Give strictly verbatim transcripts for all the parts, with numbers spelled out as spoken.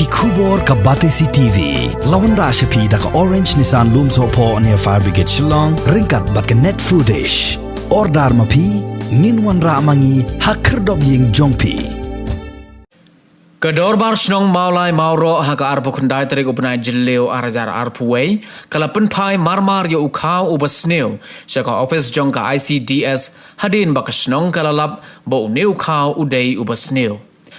Khubor ka Batesi T V. La wanrah sha phi da ka Orange Nissan Lumsohphoh near Fire Brigade Shillong, ryngkat bad ka Net Foodish. Order ma phi, ngin wanrah ma ngi ha khyrdop ïing jong phi. Ka Dorbar Shnong Mawlai Mawroh ha ka arphew khyndai tarik u bnai Jylliew ar hajar arphew wei, ka la pynphai marmar ïa u khaw uba sniew sha ka ophis jong ka I C D S, hadien ba ka shnong ka la lap ba une u khaw u dei uba sniew.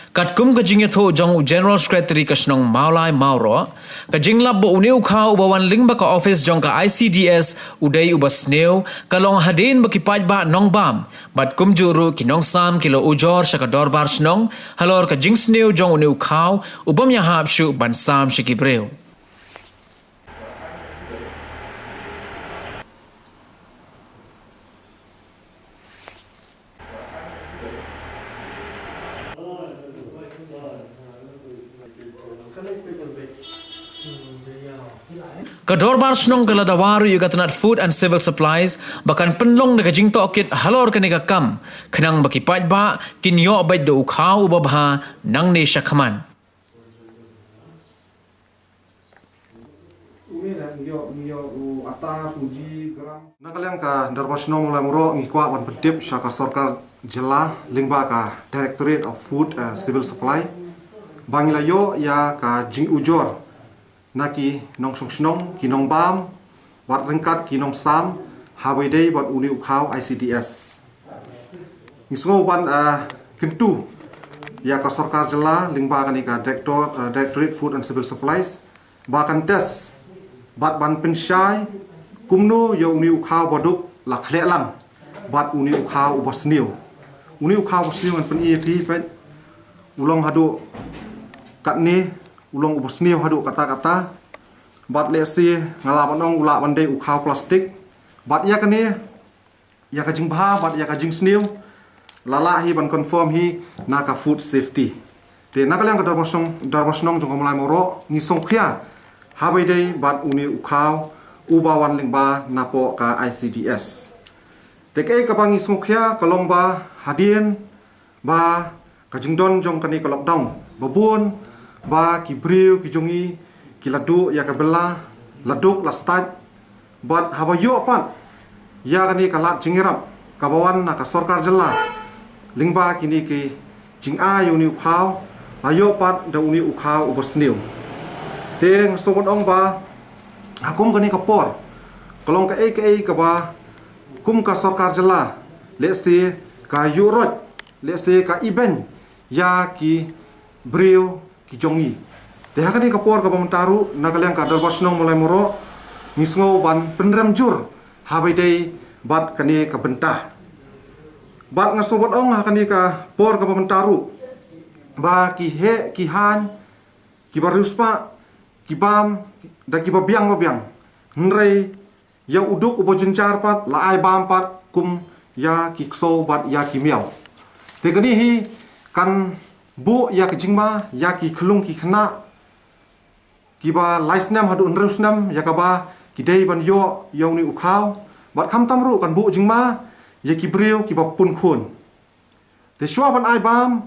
Katkum ka jingïathuh jong u General Secretary ka shnong Mawlai Mawroh, ka jinglap ba une u khaw uba wan lyngba ka ophis jong ka I C D S u dei uba sniew ka long hadien ba ki paidbah nongbam bad kumjuh ruh ki nongsam ki la ujor sha ka dorbar shnong halor ka jingsniew jong une u khaw u bym ïahap shuh ban sam sha ki briew. Ka dorbar shnong ka la dawa ruh ïa ka tnat Food and Civil Supplies ba kan pynlong da ka jingtohkit halor kane ka kam, khnang ba ki paidbah kin ïoh beit da u khaw uba bha nangne shakhmat. Na ka liang ka dorbar shnong Mawlai Mawroh ngi kwah ban pyntip sha ka sorkar jylla lyngba ka Directorate of Food, eh, Civil Supply ba ngi la ïoh ïa ka jingujor na ki nongshong shnong, ki nongbam bad ryngkat ki nongsam haba ïadei bad une u khaw I C D S. Ngi sngew ban, ah, kyntu ïa ka sorkar jylla lyngba kane ka director, ah, Directorate Food and Civil Supplies ba kan test bad ban pynshai kumno ïa une u khaw ba duk la khleh lang bad une u khaw uba sniew. Une u khaw uba sniew ngan pyni ïa phi peit, u long haduh katne, u long uba sniew haduh katta katta. Bad lehse nga lah ban ong u lah ban dei u khaw plastik. Bad ïa kane, ïa ka jingbha bad ïa ka jingsniew, la lah hi ban confirm hi na ka food safety. Te na ka liang ka dorbar shnong, dorbar shnong jong ka Mawlai Mawroh ngi sngewkhia haba ïadei bad une u khaw uba wan lyngba napoh ka I C D S. Te kaei kaba ngi sngewkhia ka long ba hadien ba ka jingdon jong kane ka lockdown ba bun ba ki briew ki jong ngi ki la duh ïa ka bylla, la duk la stad. Bad haba ïoh pat ïa kane ka lad jingïarap kaba wan na ka sorkar jylla lyngba kine ki jingai ïa une u khaw, la ïoh pat da une u khaw uba sniew. Te nga sngew ban ong ba ha kum kane ka por ka long kaei kaei kaba kum ka sorkar jylla lehse ka ïuh roit, lehse ka ibeiñ ïa ki briew ki jong ngi. Te ha kane ka por kaba mynta ruh na ka liang ka dorbar shnong Mawlai Mawroh ngi sngew ban pynrem jur haba ïadei bad kane ka bynta. Bad nga sngew ban ong ha kane ka por kaba mynta ruh ba ki heh ki haiñ, kiba riewspah, ki bam da kiba biang ba biang. Hynrei ïa u duk uba jynjar pat la ai bam pat kum ïa ki ksew bad ïa ki miaw. Te kane hi kan buh ïa ka jingma ïa ki khyllung ki khynnah kiba lai snem haduh hynriew snem ïa kaba ki dei ban ïoh ïa une u khaw. Bad khamtam ruh kan buh jingma ïa ki briew kiba pun khun. Te shuwa ban ai bam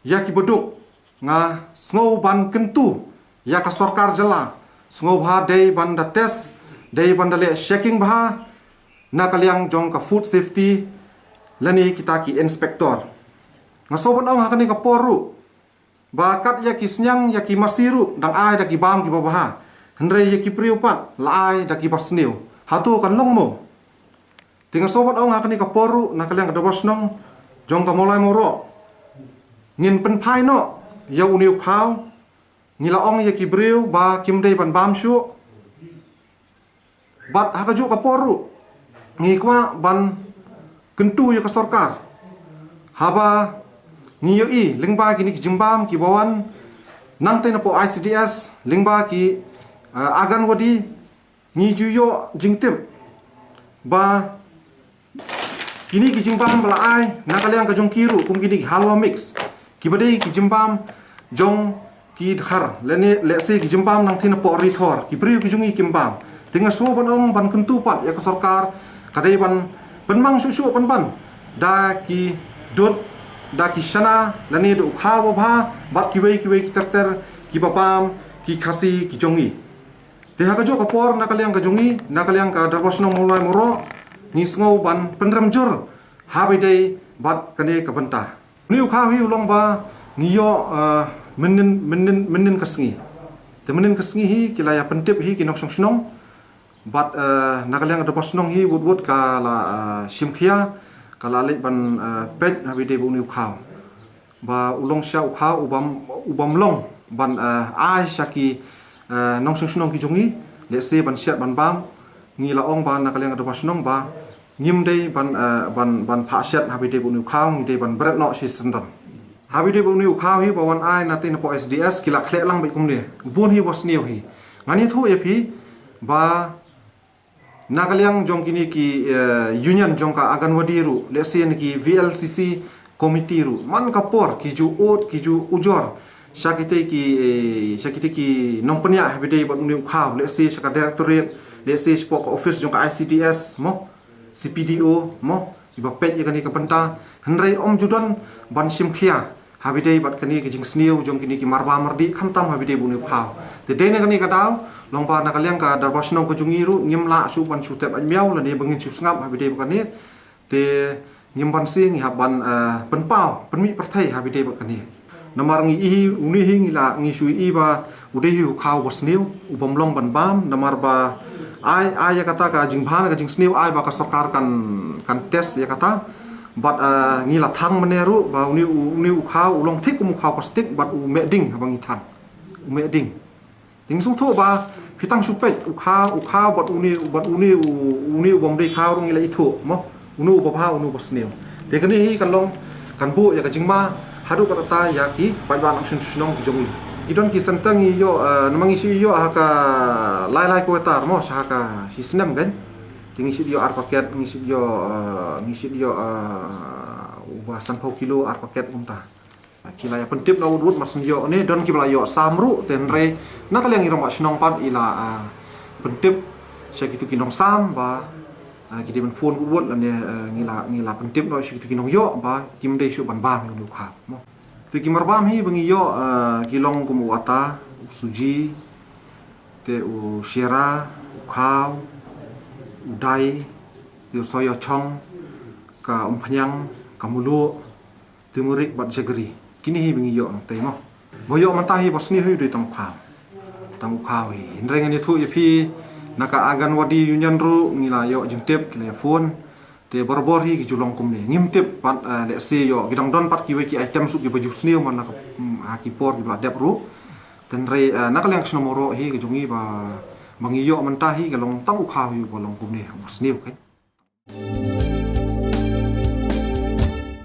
ïa kiba duk, nga sngew ban kyntu ïa ka sorkar jylla, sngewbha dei ban da test, dei ban da leh checking bha na ka liang jong ka food safety lane kita ki inspector. Nga sngew ban ong ha kane ka por ruh ba kat ïa ki sniang ïa ki masi ruh dang ai da ki bam kiba bha, hynrei ïa ki briew pat la ai da kiba sniew. Hato kan long mo? Te nga sngew ban ong ha kane ka por ruh na ka liang ka dorbar shnong jong ka Mawlai Mawroh, ngin pynphai noh ïa une u khaw. Ngi la ong ïa ki briew ba kim dei ban bam shuh. Bad ha kajuh ka por ruh ngi kwah ban kyntu ïa ka sorkar, haba ngi ïohi lyngba kine ki jingbam kiba wan nangtei napoh I C D S, lyngba ki, eh, Anganwadi, ngi ju ïoh jingtip ba kine ki jingbam ba la ai na ka liang ka jong ki ruh kum kine ki halwa mix, kiba dei ki jingbam jong ki Dkhar lane lehse ki jingbam nangtei napoh Ri Thor, ki briew ki jong ngi kim bam. Te nga sngew ban ong ban kyntu pat ïa ka sorkar, ka dei ban pynmang shuh shuh pynban da ki dud da ki shana lane da u khaw babha bad kiwei kiwei ki ter ter kiba bam ki Khasi ki jong ngi. Te ha kajuh ka por na ka liang ka jong ngi, na ka liang ka Dorbar Shnong Mawlai Mawroh, ngi sngew ban pynrem jur ha ba ïadei bad kane ka bynta. Une u khaw hi u long ba ngi ïoh, eh, mynnin, mynnin, mynnin ka sngi. Te mynnin ka sngi hi ki la ïa pyntip hi ki nongshong shnong. Bad, eh, na ka liang ka Dorbar Shnong hi wut wut ka la, eh, shim khia, ka la leit ban, eh, peit ha ba ïadei bad une u khaw. Ba u long shisha u khaw u bym, u bym long ban, eh, ai sha ki, eh, nongshong shnong ki jong ngi, lehse ban shet ban bam. Ngi la ong ba na ka liang ka Dorbar Shnong ba ngim dei ban, eh, ban, ban phah shet ha ba ïadei bad une u khaw, ngi dei ban bret noh shi syndon. Ha ba ïadei bad une u khaw hi ba wan ai na te na poh S D S, ki la khleh lang beit kumne. Bun hi ba sniew hi. Ngan ïathuh ïa phi ba na ka liang jong kine ki, eh, union jong ka Anganwadi ruh, lehse na ki V L C C committee ruh, man ka por ki ju ud, ki ju ujor sha kitei ki, eh, sha kitei ki nongpynïaid ha ba ïadei bad une u khaw, lehse sha ka directorate, lehse shapoh ka office jong ka I C D S mo, C P D O mo, iba peit ïa kane ka bynta. Hynrei ym ju don ban shim khia ha ba ïadei bad kane ka jingsniew jong kine ki marba mardih, khamtam ha ba ïadei bad une u khaw. Te dei na kane ka daw, long ba na ka liang ka Dorbar Shnong ka jong ngi ruh ngim lah shuh ban shu tep ain miaw lane ba ngin shu sngap ha ba ïadei bad kane. Te ngim banse, ngi hap ban, eh, pynpaw, pynmih pyrthei ha ba ïadei bad kane. Namar ngi ïohi, une hi ngi la, ngi shu ïohi ba u dei hi u khaw ba sniew, u bym long ban bam, namar ba ai, ai ïa kata ka jingbha ka jingsniew, ai ba ka sorkar kan, kan test ïa kata. Bad, eh, ngi la thang mynne ruh ba une u, une u khaw u long thik kum u khaw plastik bad u meh ding haba ngi thang. U meh ding. Te ngi sngewthuh ba phi tang shu peit u khaw, u khaw bad une, bad une u, une u bym dei khaw ruh ngi la ithuh mo. Une u babha, une u basniew. Te kane hi kan long, kan buh ïa ka jingma haduh katta ïa ki paidbah nongshong shnong ki jong ngi. Ki don ki center ngi ïoh, eh, namar ngi shu ïoh ha ka lai lai quarter mo, sha ha ka shi snem kan. Te ngi shu ïoh ar paket, ngi shu ïoh, eh, ngi shu ïoh, eh, uba sanphew kilo ar paket kumta. Ki la ïa pyntip na wut wut, mar shu ïoh ne, don kiba la ïoh sam ruh, te hynrei na ka liang i rangbah shnong pat i la, ah, pyntip sha kitu ki nongsam ba, ah, ki dei ban phone wut wut lane, ah, ngi la, ngi la pyntip noh sha kitu ki nongïoh ba kim dei shuh ban bam ïa une u khaw mo. Te ki marbam hi ba ngi ïoh, ah, ki long kum u ata, u suji, te u shira, u khaw, u dai, te u soyo chong, ka umphniang, ka mluh, turmeric bad jaggery. Kine hi ba ngi ïoh nangtei mo. Ba ïoh mynta hi ba sniew hi u dei tang u khaw. Tang u khaw hi. Hynrei ngan ïathuh ïa phi, na ka Anganwadi Union ruh ngi la ïoh jingtip, ki la ïa phone. Te barabor hi ki ju long kumne. Ngim tip pat, eh, lehse ïoh ki dang don pat kiwei ki item shuh kiba ju sniew man la ka, mm, ha ki por kiba la dep ruh. Te hynrei, eh, na ka liang ka shnong Mawroh hi ka jong ngi ba, ba ngi ïoh mynta hi ka long tang u khaw hi uba long kumne, uba sniew kan.